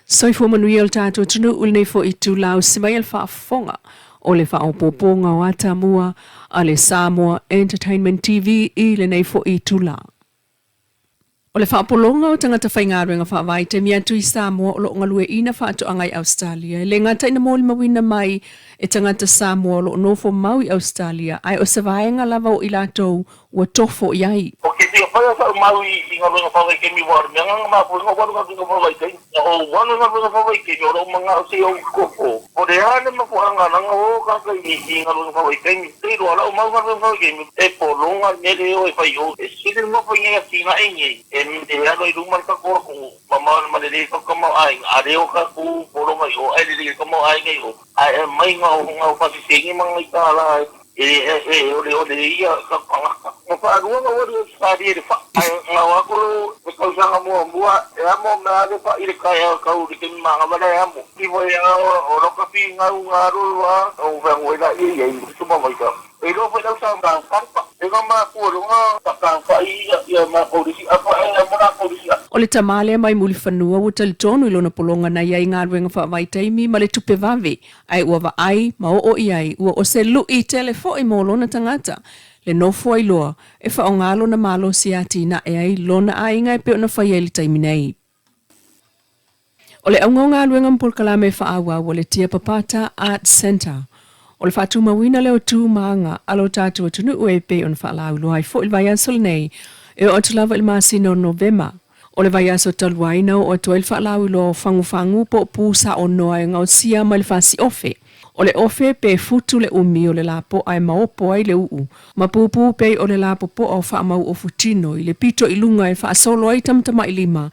Soifua manuia o le tatou atunuu i lenei foi itula o se mai a le faafofoga o le faaopoopoga o Atamua a le Samoa Entertainment TV i lenei foi itula. O le faapologa o tagata faigaluega faavaitaimi atu i Samoa o lo o galueaiina faatoaga i Ausetalia e le gata ina molimauina mai e tagata Samoa o lo o nofo mau i Ausetalia ae o se vaega lava o i latou ua tofo i ai. Ou te fia faia sau mau i galuega faavaitaimi aua o le mea na mafua ai ona ou alu i galuega faavaitaimi. Na ou alu i galuega faavaitaimi o lou manao se i ou koko. Po o le a le mafuaaga na o tagata i galuega faavaitaimi. Ou te iloa o lau mau galuega faavaitaimi e pologa le mea lea e o e fai i o. E sili le nofo i nei atinae nei e alu ai i luma le tatou atunuu ma lelei ai le tatou tamaoaiga, a le o tatou pologa i o ae lelei ai le tamaoaiga i o. Ae aumai na o faasesegi ma nai tala e oleole ai ia tagata. Na faalua na ou alu i Ausetalia i le fai, ae na o atu le tausaga muamua e amo mea lava le fai i le taeao e tau i le taimi manava la e amo. Ivo ai o loka finau na alu alu lava ou feagai ai laia i ai ma Tumavaita. E iloa foi lau sa pampa e na matua loa na fai ia matou le isi afa ae amo latou le isi afa. O le tama lea mai Mulifanua ua talitonu i lona pologa na i ai galuega faavaitaimi ma le tupe vave, ae ua vaai ma oo i ai ua o se luʻi tele foi mo lona tagata le nofo ai loa e faaaoga lona malosi e atinae ai lona aiga e pei ona fai ai i le taimi nei. O le auga o galuega ma polokalame faaauau a le Tiapapata Arts Centre, o le faatumauina lea o tu ma aga a lo tatou atunuu e pei ona faalauiloa ai foi le vaiaso lenei e oo atu lava i le masina o Novema. O le vaiaso talu ai na oo atu ai le faalauiloa o fagufagu po o pu saonoa e gaosia mai le fasi ofe. O le ofe pe futu le umi o le lapoa e maopo ai le uu ma pupū pei o le lapopoa o faamau ofu tino i le pito i luga e faasolo ai tamatamailima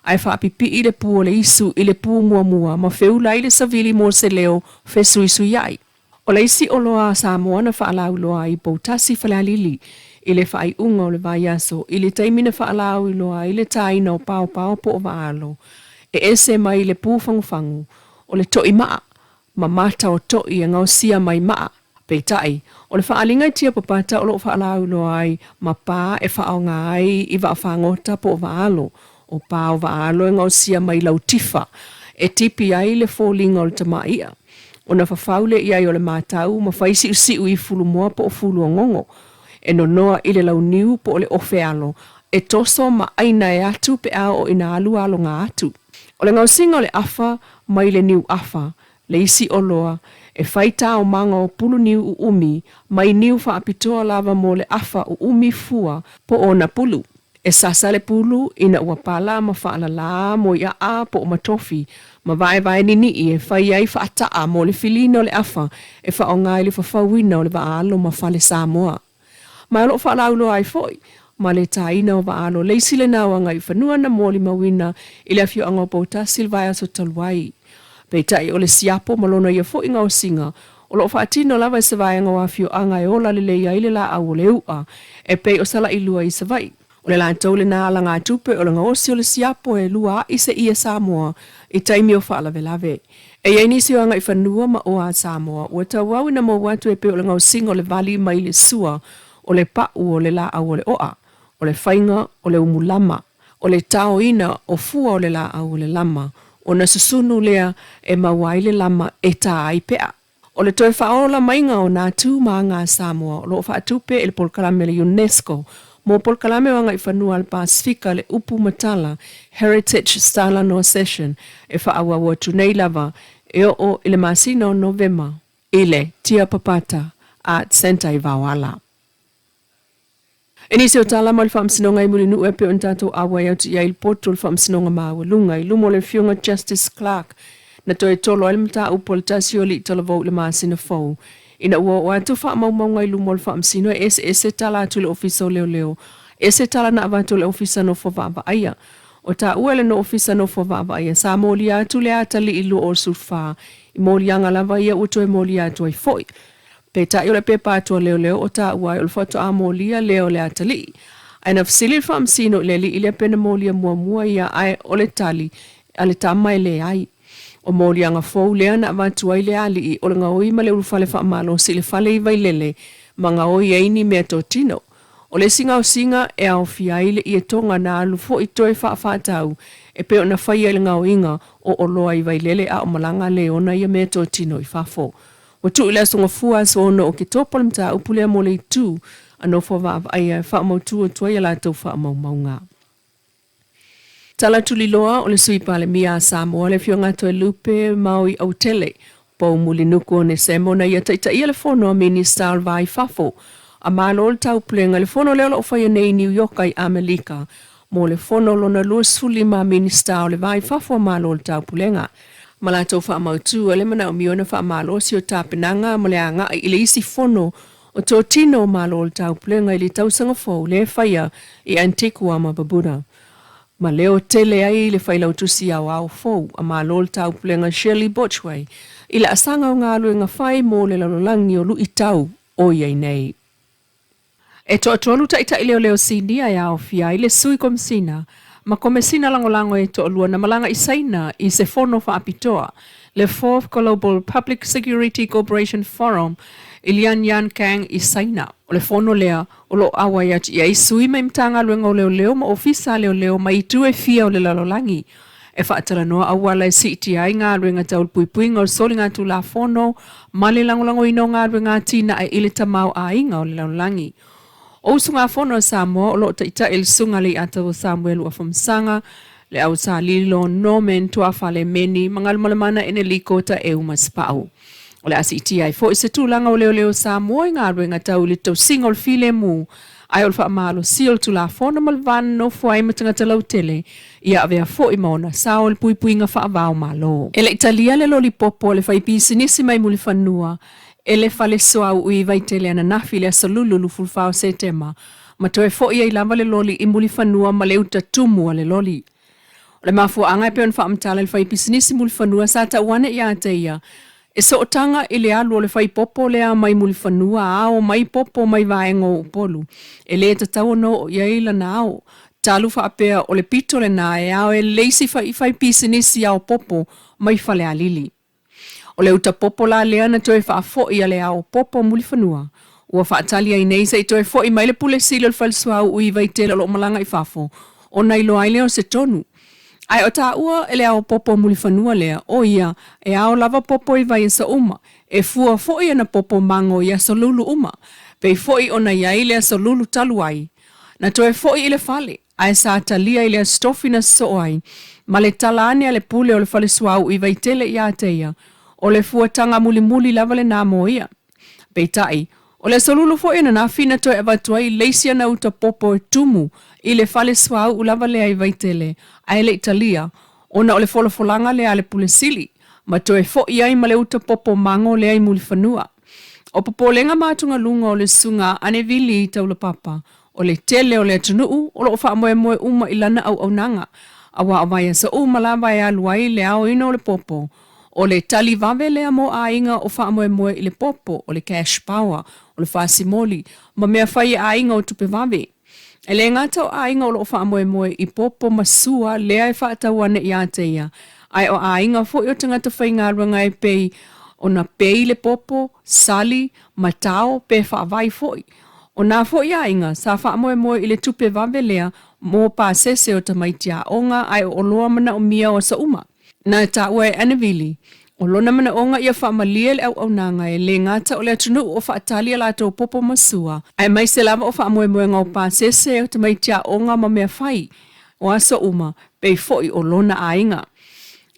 ae faapipii le pu o le isu i le pu muamua ma feula ai le savili mo se leo fesuisuiai. O le isi oloa a Samoa na faalauiloa ai i Poutasi Falealili i le faaiuga o le vaiaso i le taimi na faalauiloa ai le tāina o paopao po o vaalo e ese mai le pu fagufagu o le toʻimaa ma mata o toʻi e gaosia mai maa. Peitai, o le faaaliga i Tiapapata o lo o faalauiloa ai ma pā e faaaoga ai i vaafagota po o vaalo. O pā o vaalo e gaosia mai lau tifa e tipi ai le foliga o le tamaiʻa. Ona fafau lea i ai o le matau ma fai siusiu i fulumoa po o fuluogogo e nonoa i le launiu po o le ofe alo e toso ma ʻaina e atu pe a oo ina alu aloga atu. O le gaosiga o le afa mai le niu afa, le isi oloa, e fai taomaga o pulu niu uumi mai niu faapitoa lava mo le afa uumi fua po o ona pulu. E sasa le pulu ina ua pala ma faalalā mo i aʻa po o matofi ma vaevae niniʻi e fai ai faataʻa mo le filina o le afa e faaaoga i le fafauina o le vaaalo ma fale Samoa. Ma o lo o faalauiloa ai foi ma le tāina o Vaalo le isi lena o Agaifanua na molimauina i le afioaga o Poutasi i le vaiaso talu ai. Peitai o le siapo ma lona ia foi gaosiga o lo o faatino lava e se vaega o afioaga e ola lelei ai le laau o le u'a e pei o Salailua i Savaii. O le latou lena alagatupe o le gaosi o le siapo e lua aʻi se ie Samoa i taimi o faalavelave. E i ai nisi o Agaifanua ma oa a Samoa ua tauau ina mou atu e pei o le gaosiga o le vali mai le sua o le paʻu o le laau o le oʻa, o le faiga o le umulama, o le taoina o fua o le laau o le lama, ona susunu lea e maua ai le lama e tā ai peʻa. O le toe faaola maiga o nā tū ma aga a Samoa o lo o faatupe e le polokalame a le UNESCO mo polokalame o Agaifanua a le Pasefika le upu matala Heritage Talanoa Session e faaauau atu nei lava e oo i le masina o Novema i le Tiapapata Art Centre i Vaoala. E nisi o tala mai le Faamasinoga i Mulinuu e pei ona tatou auai atu i ai i le poto o le Faamasinoga Maualuga i luma o le Afioga Justice Clark na toe tolo ai le mataupu a le tasi o alii talavou i le masina fou ina ua oo atu faamaumauga i luma o le Faamasino e eseese tala atu i le Ofisa o Leoleo ese tala na avatu e le Ofisa Nofo Vaavaaia O taua e le Ofisa Nofo Vaavaaia sa molia atu le atalii 24 i moliaga lava ia ua toe molia atu ai foi. Peitai o le pepa atu a leoleo o taua ai o le faatoa molia lea o le atalii. Ae na fesili le faamasino i le alii lea pe na molia muamua ia ae o le tali a le tama e leai. O moliaga fou lea na avatu ai le alii o le gaoi ma le ulufale faamalosi i le fale i Vailele ma gaoi ai ni meatotino. O le isi gaosiga e aofia ai le ietoga na alu foi toe faafaatau. e pei ona faia i le gaoiga o oloa i Vailele a o malaga le ona ia meatotino i fafo. Ua tuu i le Aso Gafua aso 6 o Oketopa le mataupu lea mo le itu a nofo vaavaaia e faamautu atu ai a latou faamaumauga. Tala tuliloa o le Sui Palemia a Samoa le Afioga a Toelupe Maui Autele Pou Mulinuku Onesemo na ia taitaia le fono a Minista o le Va i Fafo a Malo o le Taupulega i le fono lea o lo o faia nei i Niu Ioka i Amelika mo le fono lona 25 a Minista o le Va i Fafo a Malo o le Taupulega ma latou faamautu ai le manaomia ona faamalosi o tapenaga mo le agai i le isi fono o totino o Malo o le Taupulega i le tausaga fou lea e faia i Antigua ma Barbuda. Ma leo tele ai le Failautusi Aoao fou a Malo o le Taupulega Shirley Botchway i le asaga o galuega fai mo le lalolagi o luitau o i ai nei. E toatolu taitai leoleo sinia e aofia ai le Sui Komesina ma Komesina Lagolago e toalua na malaga i Saina i se fono faapitoa, le Fourth Global Public Security Cooperation Forum i Lianyungang i Saina. O le fono lea o lo o auai atu i ai sui mai Matagaluega o Leoleo ma Ofisa a Leoleo mai itu e fia o le lalolagi e faatalanoa auala e siitia ai galuega tau le puipuiga o le soligatulafono ma le lagolagoina o galuega atinae i le tamaoaiga o le lalolagi. O usugafono a Samoa o lo o taitai i le Susuga Leiatauo Samuelu Afamasaga, le Au Salilo, Norman Tuafale Meni ma Galumalemana Eneliko Taeu Masepau. O le a siitia ai foi se tulaga o leoleo Samoa i galuega tau i le tausiga o le filemu, ae o le faamalosia o le Tulafono ma le va nonofo ai ma tagata lautele ia avea foi ma ona sao i le puipuiga faava o Malo. E le i talia le loli popo a le faipisinisi mai Mulifanua e le fale suauu i Vaitele ananafi i le aso Lulu 24 o Setema, ma toe foi ai lava le loli i Mulifanua ma le uta tumu a le loli. O le mafuaaga e pei ona faamatala e le faipisinisi Mulifanua sa tau ane ia te ia, e sootaga i le alu o le faipopo lea mai Mulifanua ao mai popo mai vaega o Upolu, e le tatau ona oo i ai lana ao, talu faapea o le pito lena e ao e le isi faipisinisi ao popo mai Falealili. O le uta popo la lea na toe faafoi a le ao popo Mulifanua, ua faatali ai nei se i toe foi mai le pule sili o le fale suauu i Vaitele o lo o malaga i fafo, ona iloa ai lea o se tonu. Ae o taua e le ao popo Mulifanua lea, o ia, e ao lava popo i vaiaso uma, e fua foi ana popo mago i aso lulu uma, pei foi ona i ai le aso lulu talu ai. Na toe foi i le fale, ae sa talia i le aso tofi na sosoo ai, ma le tala ane a le pule o le fale suauu i Vaitele ia te ia, o le fuataga mulimuli lava lena mo ia. Peitai, o le aso lulu foi ananafi na toe avatu ai le isi ana uta popo e tumu i le fale suauu lava lea i Vaitele, ae le i talia, ona o le folafolaga lea a le pule sili, ma toe foi ai ma le uta popo mago lea i Mulifanua. O popolega ma atugaluga o le susuga a Anevili i Taulapapa, O le tele o le atunuu o lo o faamoemoe uma i lana auaunaga, aua o vaiaso uma lava e alu ai le aoina o le popo. O le tali vave lea mo aiga o faamoemoe i le popo, o le cash power, o le fasimoli, ma mea fai e aiga o tupe vave. E le gata o aiga o lo o faamoemoe i popo ma sua lea e faatau ane ia te ia, ae o aiga foi o tagata faigaluega e pei ona pei le popo, sali, ma tao pe faavai foi. O nā foi aiga sa faamoemoe i le tupe vave lea mo pasese o tamaiti aoga ae o oloa manaomia o aso uma. Na taua e Anavili, o lona manaoga ia faamalie le auaunaga e le gata o le atunuu o faatali a latou popo ma sua, aemaise lava o faamoemoega o pasese o tamaiti aoga ma mea fai o aso uma, pei foi o lona aiga.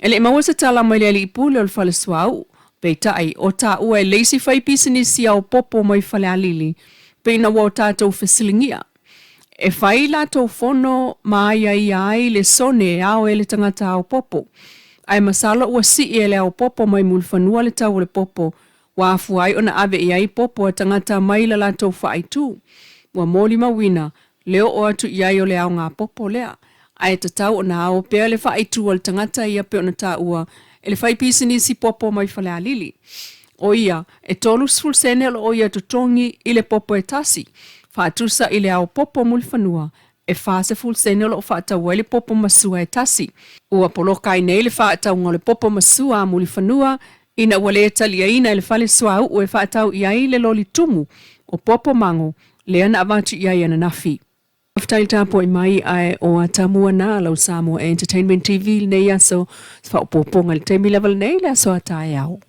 E le i maua se tala mai le alii pule o le fale suauu, Peitai, o taua e le isi fai pisinisi ao popo mai Falealili, pei na ua o tatou fesiligia. E fai latou fono ma aiaia ai le sone e ao e le tagata ao popo. Ae masalo ua sii e le ao popo mai Mulifanua le tau o le popo, ua afua ai ona ave i ai popo a tagata mai la latou faaitu. Ua molimauina le oo atu i ai o le aoga popo lea, ae tatau ona ao pea le faaitu a le tagata ia pei ona taua e le faipisinisi popo mai Falealili. O ia, e 30 sene o lo o ia totogi i le popo e tasi, faatusa i le ao popo mulifanua, e 40 sene o lo o faatau ai le popo masua e tasi. Ua poloka ai nei le faatauga o le popo masua a Mulifanua ina ua le taliaina e le fale suauu e faatau i ai le loli tumu o popo mago lea na avatu i ai ananafi. Faafetai le tapuai mai ae o atamua na lau Samoa Entertainment TV i lenei aso, se faaopoopoga i le taimi lava lenei, le aso a taeao.